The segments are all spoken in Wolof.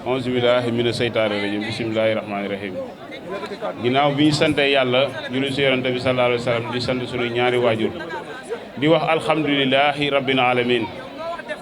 auzu billahi mina seytaani rajim bismillahi rahmaani rahim ginnaaw bi ñu sante yàlla julli ci yonent bi sallallahu alayhi wa sallam di sant suñu ñaari waajur di wax alhamdulillahi rabbil alamin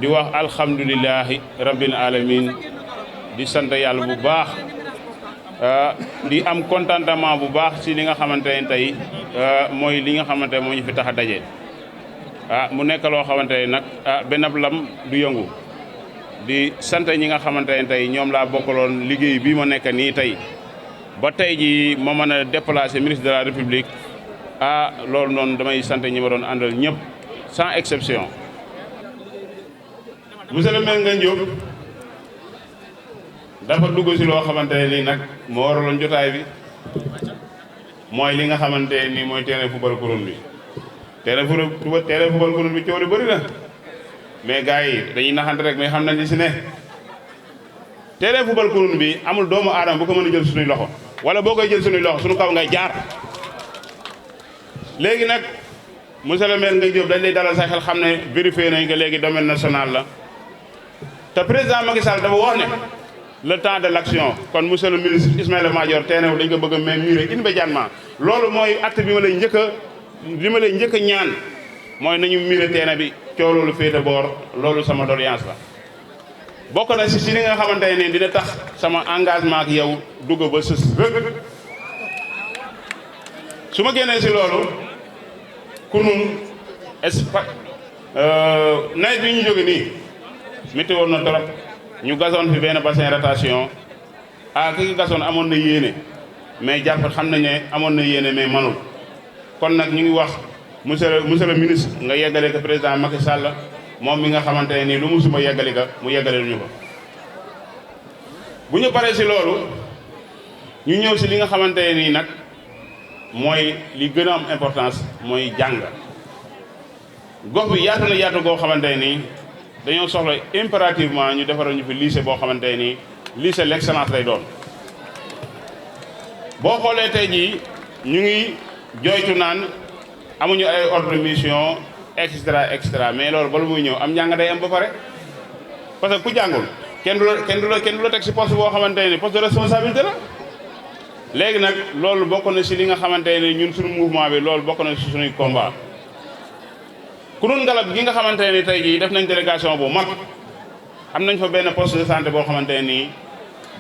di wax alhamdulillahi rabbil alamin di sant yàlla bu baax di am contentement bu baax ci li nga xamante ne tey mooy li nga xamante ne moo ñu fi tax a daje mu nekk loo xamante ne nag benn lam du yëngu di sant ñi nga xamante ne tey ñoom laa bokkaloon liggéey bii ma nekk nii tey ba tey ji ma mën a déplacer ministre de la république loolu noonu damay sant ñi ma doon àndal ñëpp sans exception. monsieur le maire Ngagne Diop dafa dugg si loo xamante ne nii nag moo waraloon jotaay bi mooy li nga xamante ni mooy terrain football kuréel bi terrain football kuréel bi coow li bëri na mais gars yi dañuy naxante rek mais xam nañ li si ne terrain football kuréel bi amul doomu aadama bu ko mën a jël suñuy loxo wala boo koy jël suñuy loxo suñu kaw ngay jaar. léegi nag monsieur le maire Ngagne Diop dañ lay dalal sa xel xam ne vérifié nañ ko léegi domaine national la te président Macky Sall dafa wax ne le temps de l'action kon monsieur le ministre Ismaïla Madior terrain dañ ko bëgg a murer immédiatement loolu mooy acte bi ma lay njëkk a ñaan mooy nañu murer terrain bi coow loolu féete boor loolu sama doléance la. bokk na si li nga xamante ne dina tax sama engagement ak yow dugg ba sës rëg su ma génnee si loolu kunun nawet bi ñu jóge nii métti woon na trop ñu gasoon fi benn bassin rotation ki gasoon amoon na yéene mais jàpp xam nañ ne amoon na yéene mais manul kon nag ñu ngi wax monsieur le ministre nga yeggale ko président Macky Sall moom mi nga xamante ne nii lu mu suma yeggali ka mu yeggaleel ñu ko. bu ñu paree si loolu ñu ñëw si li nga xamante ne nii nag mooy li gën a am importance mooy jàng gox bi yaatu na yaatu goo xamante ne nii dañoo soxla impérativement ñu defaral ñu fi lycée boo xamante ne nii lycée l'excellence lay doon. boo xoolee tey jii ñu ngi jooytu naan amuñu ay ordre de mission extra mais loolu bala muy ñëw am njàng day am ba pare parce que ku jàngul kenn du la teg si poste boo xamante ne poste de responsabilité la. léegi nag loolu bokk na si li nga xamante ne ñun suñu mouvement bi loolu bokk na si suñuy combat ku doon ngalab gi nga xamante ne tey jii def nañ délégation bu mag am nañ fa benn poste de santé boo xamante ne nii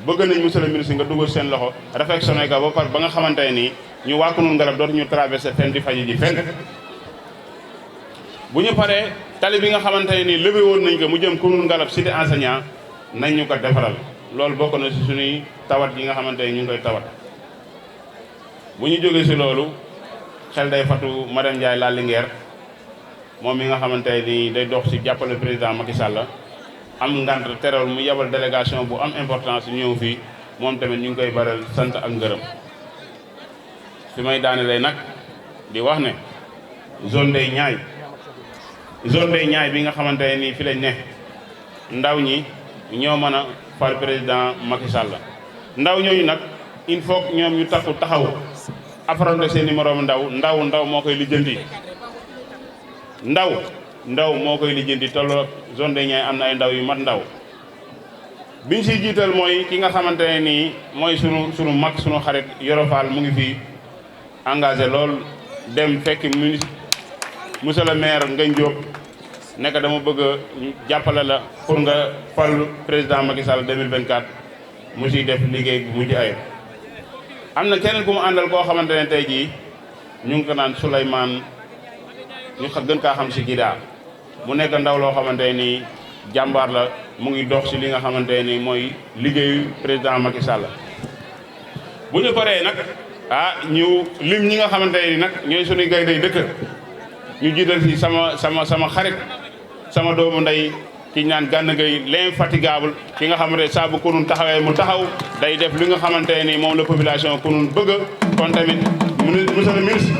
bëgg nañ monsieur le ministre nga dugal seen loxo réfectionné ka ba pare ba nga xamante ne nii ñu waa Kunun Ngalab dootuñu traversé fenn di faji ji fenn. bu ñu paree tali bi nga xamante ne nii levé woon nañ ko mu jëm Kunun Ngalab cité enseignant nañ ñu ko defaral loolu bokk na si suñuy tawat yi nga xamante ne ñu ngi koy tawat. bu ñu jógee si loolu xel day fatu madame Ndiaye la Linguère moom mi nga xamante ni day dox si jàppale président Macky Sall am ngant teral mu yebal délégation bu am importance ñëw fii moom tamit ñu ngi koy baral sant ak ngërëm. fi may daanelee nag di wax ne zone des Niayes bi nga xamante ne nii fi lañ ne ndaw ñi ñoo mën a fal président Macky Sall ndaw ñooñu nag il faut que ñoom ñu takku taxaw affronter seen numéro ndaw moo koy lijjanti ndaw moo koy lijjanti tolloo zone des Niayes am na ay ndaw yu mat ndaw biñ siy jiital mooy ki nga xamante ne nii mooy sunu mag sunu xarit Yoro Fall mu ngi fii engagé lool dem fekk monsieur le maire Ngagne Diop nekk dama bëgg ñu jàppale la pour nga fal président Macky Sall 2024 mu siy def liggéey bu mujj ayib. am na keneen ku mu àndal koo xamante ne tey jii ñu ngi ko naan Souleymane ñu gën kaa xam si Gida mu nekk ndaw loo xamante ne nii jàmbaar la mu ngi dox si li nga xamante ne nii mooy liggéeyu président Macky Sall. bu ñu paree nag ñu lim ñi nga xamante ne nii nag ñooy suñuy gaynde dëkk ñu jiital si sama xarit sama doomu ndey ki ñaan Gana Gueye l'infatigable ki nga xamante ne saa bu Kunun taxawee mu taxaw day def li nga xamante ne nii moom la population Kunun bëgg kon tamit monsieur le ministre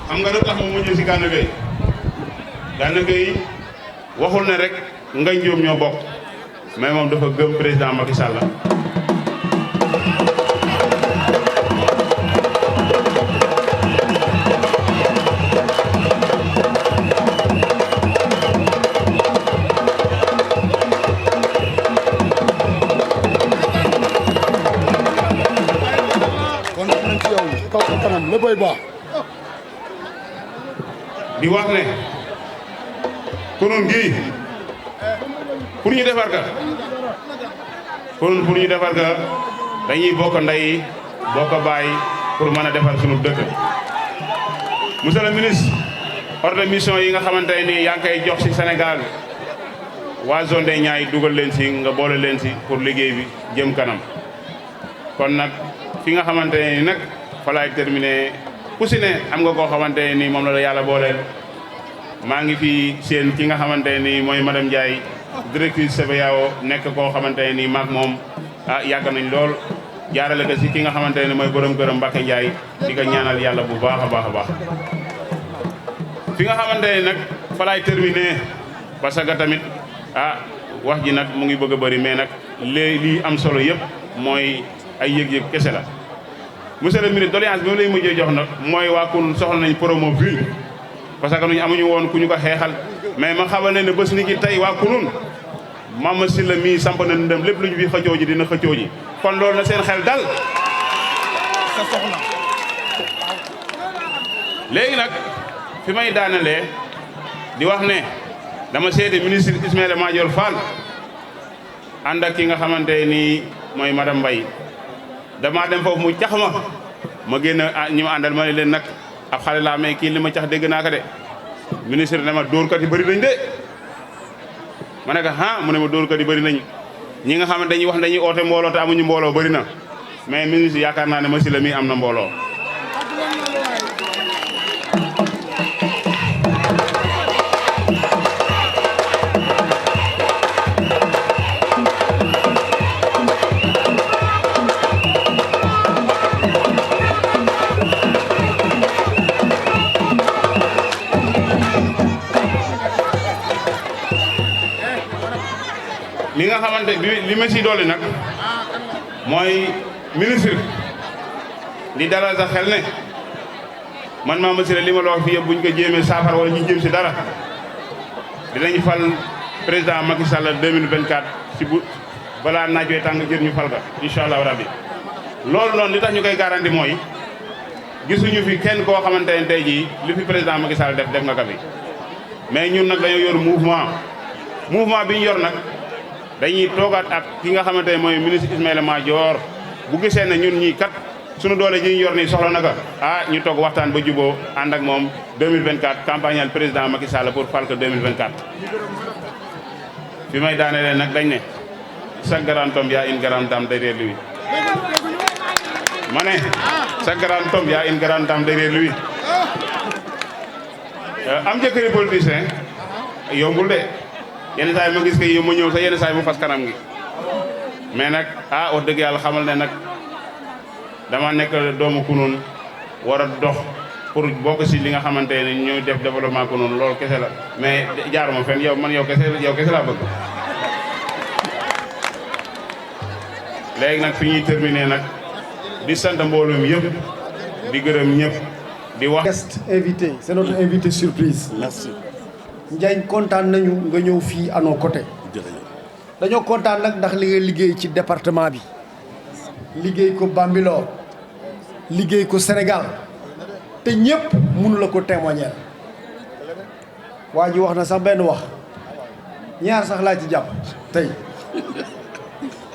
xam nga lu tax mu mujj si Gana Gueye waxul ne rek Ngagne Diop ñoo bokk mais moom dafa gëm président Macky Sall kaw ca kanam léppay baax. di wax ne kunun gi pour ñu defar ka kunun pour ñu defar ka dañuy bokk ndey bokk baay pour mën a defar sunu dëkk. monsieur le ministre ordre de mission yi nga xamante ne nii yaa ngi koy jox ci Sénégal waa zone des Niayes dugal leen ci nga boole leen ci pour liggéey bi jëm kanam kon nag fi nga xamante ne nii nag fa laay terminé ku si ne am nga koo xamante ne nii moom la yàlla booleel maa ngi fi seen ki nga xamante ne nii mooy madame Ndiaye directrice CBAO nekk koo xamante ne nii maag moom yàgg nañ lool jaarale ko ci ki nga xamante ne mooy borom këram Mbacke Ndiaye di ko ñaanal yàlla bu baax a baax a baax fi nga xamante ne nag fa laay terminé parce que tamit wax ji nag mu ngi bëgg a bëri mais nag lii am solo yëpp mooy ay yëg-yëg kese la monsieur le ministre doléance bi ma lay mujjee jox nag mooy waa kun soxla nañ Promoville parce que nuñu amuñu woon ku ñu ko xeexal mais ma xamal ne bés ni ki tey waa kunun Mama Silla mii samp na ndëm lépp lu ñu fi xëccoo ji dina xëccoo ji kon loolu na seen xel dal sa soxla léegi nag fi may daanalee di wax ne dama seeti ministre Ismaïla Madior Fall ànd ak ki nga xamante nii mooy madame Mbaye dama dem foofu mu cax ma génn ñi ma àndal ma ne leen nag ab xale laa mais kii li ma cax dégg naa ko de ministre ne ma dóorkat yi bëri nañ de ma ne ko mu ne ma dóorkat yi bëri nañ ñi nga xam ne dañuy wax dañuy oote mbooloo te amuñu mbooloo bëri na mais ministre yaakaar naa ne Massila mi am na mbooloo li nga xamante li ma ci dolli nag mooy ministre di dalal sa xel ne man maa Massila li ma la wax fii yëpp bu ñu ko jéemee saafara wala ñu jéem si dara dinañ fal président Macky Sall 2024 ci bu balaa naaj wee tàng jër ñu fal ka incha allah rabbi loolu noonu li tax ñu koy garanti mooy gisuñu fi kenn koo xamante ne tey jii li fi président Macky Sall def nga ko fi mais ñun nag dañoo yor mouvement bi ñu yor nag dañuy toogaat ak ki nga xamante ne mooy ministre Ismaïla Madior bu gisee ne ñun ñii kat sunu doole ji ñu yor nii soxla na ko ñu toog waxtaan ba juboo ànd ak moom 2024 campagnal président Macky Sall pour fal ko 2024. fi may daanelee nag dañ ne chaque grand homme y a une grande dame derrière lui ma ne chaque grand homme y a une grande dame derrière lui am jëkkëri politicien yombul de. yenn saa yi ma gis ko yow ma ñëw sax yenn saa yi mu fas kanam gi mais nag wax dëgg yàlla xamal ne nag dama nekk doomu kunun war a dox pour bokk si li nga xamante ne ñooy def développement kunun loolu kese la mais jaaruma fenn yow man yow kese laa bëgg. léegi nag fi ñuy terminer nag di sant mbooloo mi yëpp di gërëm ñëpp di wax. guest invité c'est notre invité surprise. merci. Ndiagne kontaan nañu nga ñëw fii à nos côtés. dañoo kontaan nag ndax li nga liggéey ci département bi liggéey ko Bambilor liggéey ko Sénégal te ñëpp mënu la ko témoigner. waa ji wax na sax benn wax ñaar sax laa ci jàpp tey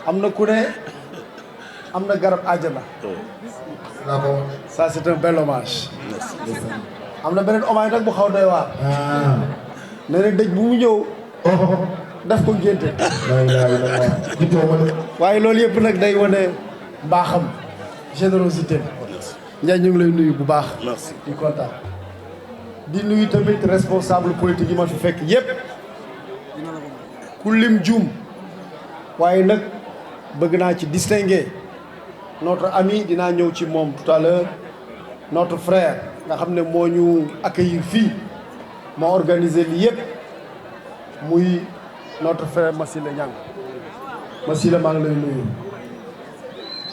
am na ku ne am na garab àjjana. ça c'est un bel hommage. am na beneen hommage nag bu xaw doy waar. nee na dëj bu mu ñëw daf ko ngénte waaye loolu yëpp nag day wane mbaaxam générosité. Ndiaye ñu ngi lay nuyu bu baax. di kontaan di nuyu tamit responsable politique yi ma fi fekk yëpp ku lim juum waaye nag bëgg naa ci distinguer notre ami dinaa ñëw ci moom tout à l'heure notre frère nga xam ne moo ñu accueillir fii moo organisé lii yëpp muy notre frère Massila Niang. Massila maa ngi lay nuyu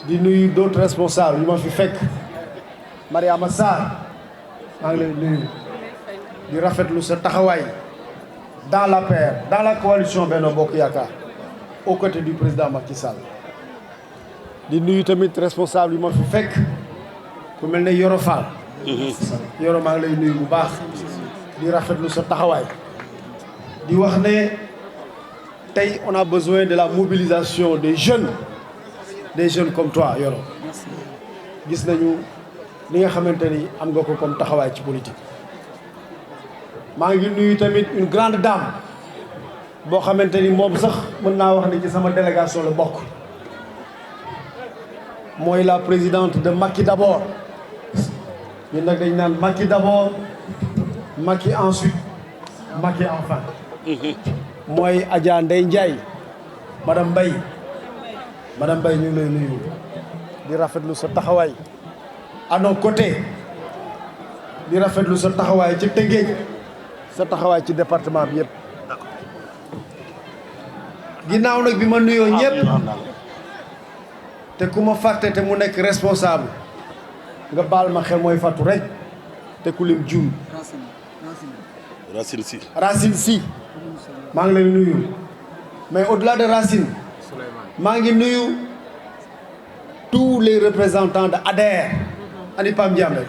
di nuyu d'autres responsables yu ma fi fekk Mariama Sarr maa ngi lay nuyu di rafetlu sa taxawaay dans la paix dans la coalition Benno Bokk Yaakaar aux côtés du président Macky Sall. di nuyu tamit responsable yu ma fi fekk ku ku mel ne Yoro Fall Yoro maa ngi lay nuyu bu baax di rafetlu sa taxawaay di wax ne tey on a besoin de la mobilisation des jeunes comme toi Yoro gis nañu li nga xamante ni am nga ko comme taxawaay ci politique maa ngi nuyu tamit une grande dame boo xamante ni moom sax mën naa wax ne ci sama délégation la bokk mooy la présidente de Macky d'abord ñun nag dañ naan Macky d'abord Macky ensuite Macky enfin mooy Adja Ndeye Ndiaye madame Mbaye ñu ngi lay nuyu di rafetlu sa taxawaay à nos côtés di rafetlu sa taxawaay ci Tëngéej sa taxawaay ci département bi yëpp ginnaaw nag bi ma nuyoo ñëpp te ku ma fàtte te mu nekk responsable nga baal ma xel mooy fàttu rek te ku lim juum Racine Sy maa ngi lay nuyu mais au-delà de Racine maa ngi nuyu tous les représentants de ADER ani Pape Diamé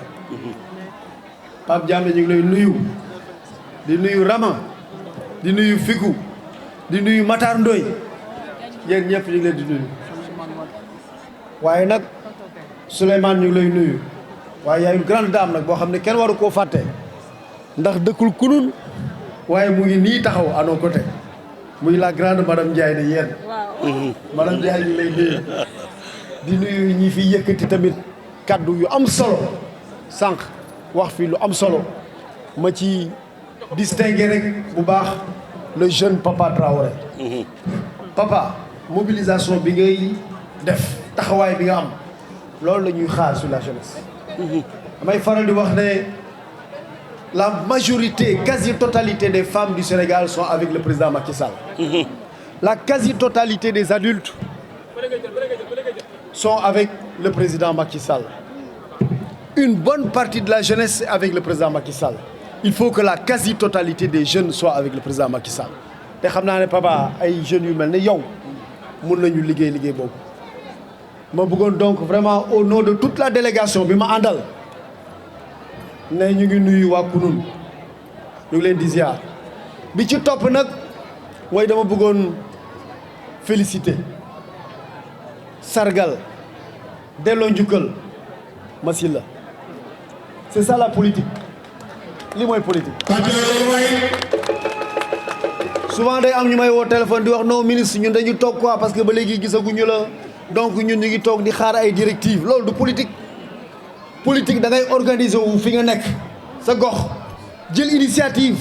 ñu ngi lay nuyu di nuyu Rama di nuyu Fikou di nuyu Matar Ndoye yéen ñëpp ñu ngi leen di nuyu waaye nag Souleymane ñu ngi lay nuyu waaye yaay une grande dame nag boo xam ne kenn waru koo fàtte ndax dëkkul kunun waaye mu ngi nii taxaw à nos côtés muy la grande madame Ndiaye de yéen madame Ndiaye ñu ngi lay nuyu di nuyu ñi fi yëkkati tamit kaddu yu am solo sànq wax fi lu am solo ma ci distinguer rek bu baax le jeune Papa Traoré papa mobilisation bi ngay def taxawaay bi nga am loolu la ñuy xaar sur la jeunesse damay faral di wax ne la majorité quasi-totalité des femmes du Sénégal sont avec le président Macky Sall la quasi-totalité des adultes sont avec le président Macky Sall une bonne partie de la jeunesse est avec le président Macky Sall il faut que la quasi-totalité des jeunes soient avec le président Macky Sall te xam naa ne papa ay jeunes yu mel ne yow mun nañu liggéey boobu ma bëggoon donc vraiment au nom de toute la délégation bi ma àndal ne ñu ngi nuyu waa Kunun ñu ngi leen di ziar bi ci topp nag mooy dama bëggoon féliciter sargal delloo njukkal Massila c'est ça la politique li mooy politique souvent day am ñu may woo téléphone di wax non ministre ñun dañu toog quoi parce que ba léegi gisaguñu la donc ñun ñu ngi toog di xaar ay directives loolu du politique politique da ngay organiser wu fi nga nekk sa gox jël initiative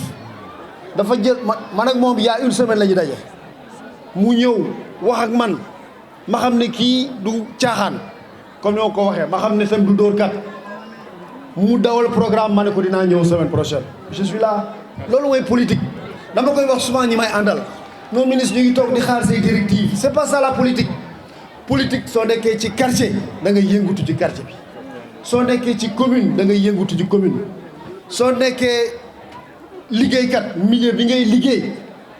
dafa jël man ak moom il y a une semaine la ñu daje mu ñëw wax ak man ma xam ne kii du caaxaan comme ni ma ko waxee ma xam ne tam du dóor kat mu dawal programme ma ne ko dinaa ñëw semaine prochaine je suis là loolu mooy politique dama koy wax souvent ñi may àndal non ministre ñu ngi toog di xaar say directives c'est pas ça la politique politique soo nekkee ci quartier da ngay yëngutu ci quartier bi soo nekkee ci commune da ngay yëngutu ci commune soo nekkee liggéeykat milieu bi ngay liggéey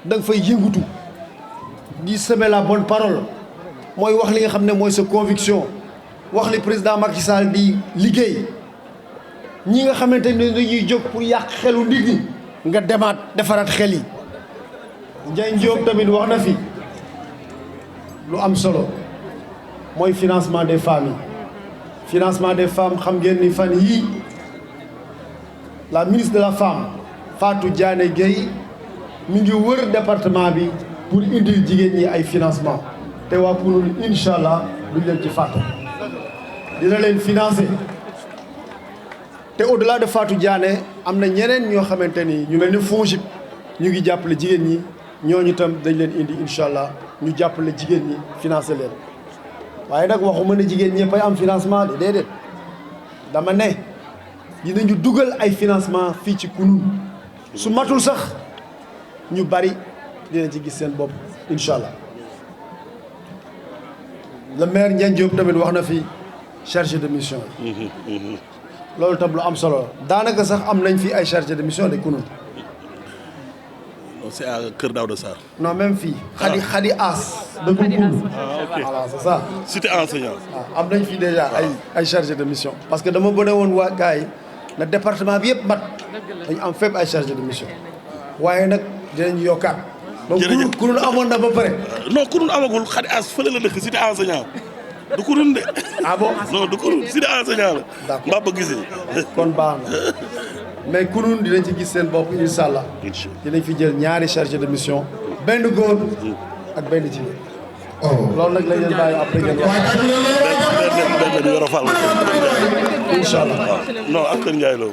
da nga fay yëngutu di semer la bonne parole mooy wax li nga xam ne mooy sa conviction wax li président Macky Sall di liggéey ñi nga xamante ne dañuy jóg pour yàq xelu nit ñi nga demaat defaraat xel yi Ndiaye Diop tamit wax na fi lu am solo mooy financement des femmes yi financement des femmes xam ngeen ni fan yii la ministre de la femme Fatou Diané Gueye mi ngi wër département bi pour indil jigéen ñi ay financement te waa Koundoul incha allah duñ leen ci fàtte dina leen financer te au-delà de Fatou Diané am na ñeneen ñoo xamante ni ñu mel ni FONGIP ñu ngi jàppale jigéen ñi ñooñu itam dañ leen indi incha allah ñu jàppale jigéen ñi financer leen waaye nag waxuma ne jigéen ñëpp ay am financement de déedéet dama ne dinañu dugal ay financement fii ci Koundoul su matul sax ñu bari dinañ ci gis seen bopp incha allah le maire Niang Diop tamit wax na fi chargé de mission yi loolu tam lu am solo daanaka sax am nañ fi ay chargé de mission de Koundoul c'est à Kër Daouda Sarr. Non, même fille. Khadi As. De Koungkoul. Ah, ok. Voilà, c'est ça. Cité enseignant. Ah, am nañ fi déjà ay chargé de mission. Parce que dama bëne woon waa gars yi na département bi yëpp mat dañu am fépp ay chargé de mission. waaye nag dinañ yokkaat. donc kurun amoon na ba pare. non kurun amagul Khadi As fële la dëkk cité enseignant. du kurun de. Ah bon? Non, du kurun cité enseignant la. D'accord. Mbaa ba gisee. kon baax na mais kurun dinañ ci gis seen bopp incha allah. dinañ fi jël ñaari chargé de mission. benn góor ak benn jigéen. loolu nag lañ leen bàyyi après ngeen wax. benn Yoro Fall. incha allah. non ak Kër Ndiaye Lo.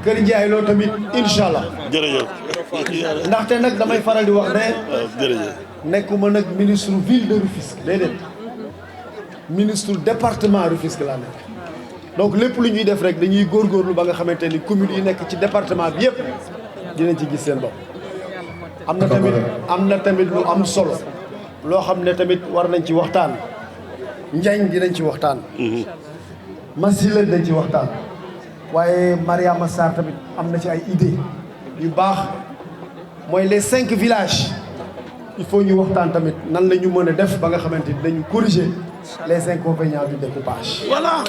Kër Ndiaye Lo tamit incha allah. jërëjëf. ndaxte nag damay faral di wax ne. jërëjëf. nekkuma nag ministre ville de Rufisque déedéet ministre département Rufisque laa nekk. donc lépp lu ñuy def rek dañuy góorgóorlu ba nga xamante ni communes yi nekk ci département bi yëpp dinañ ci gis seen bopp. am na tamit lu am solo loo xam ne tamit war nañ ci waxtaan. Niang dinañ ci waxtaan. Massila dañ ci waxtaan. waaye Mariama Sarr tamit am na ci ay idées yu baax mooy les 5 villages il faut ñu waxtaan tamit nan la ñu mën a def ba nga xamante ni dañu corriger les inconvénients du découpage. Voilà.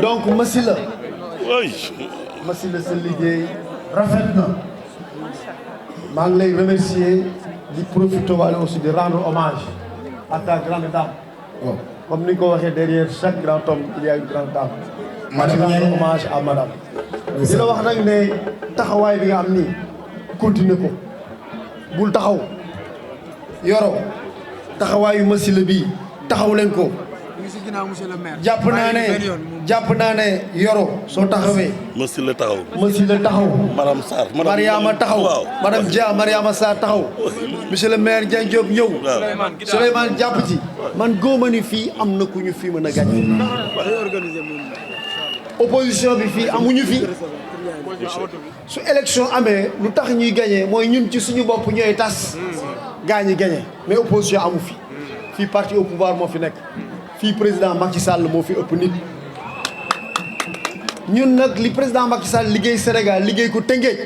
donc Massila. oui. Massila sa liggéey rafet na. maa ngi lay remercier di profiter wala aussi de rendre hommage à ta grande dame. comme ni nga ko waxee derrière chaque grand homme il y a une grande dame. madame rendre hommage à madame. di la wax nag ne taxawaay bi nga am nii continuer ko bul taxaw Yoro taxawaayu Massila bii taxaw leen ko. jàpp naa ne Yoro soo taxawee. Massila taxaw. Massila taxaw. madame Sarr Mariama taxaw. madame Dia Mariama Sarr taxaw. monsieur le maire Dieng Diop ñëw. Souleymane jàpp ci. man góoma ni fii am na ku ñu fii mën a gañ. opposition bi fii amuñu fi. su élection amee lu tax ñuy gañee mooy ñun ci suñu bopp ñooy tas. gaa ñi gañee mais opposition amu fi. fii parti au pouvoir moo fi nekk. fii président Macky Sall moo fi ëpp nit. ñun nag li président Macky Sall liggéey Sénégal liggéey ko Tëngéej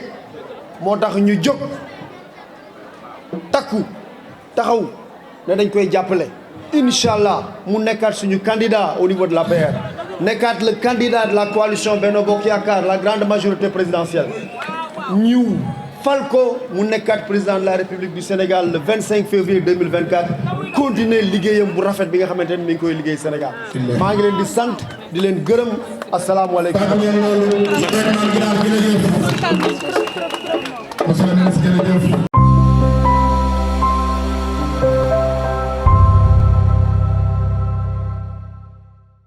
moo tax ñu jóg takku taxaw ne dañ koy jàppale. incha allah mu nekkaat suñu candidat au niveau de l'APR nekkaat le candidat de la coalition Benno Bokk Yaakaar la grande majorité présidentielle ñu fal ko mu nekkaat président de la République du Sénégal le 25 février 2024 continuer liggéeyam bu rafet bi nga xamante ne mi ngi koy liggéey Sénégal. maa ngi leen di sant di leen gërëm asalaamualeykum.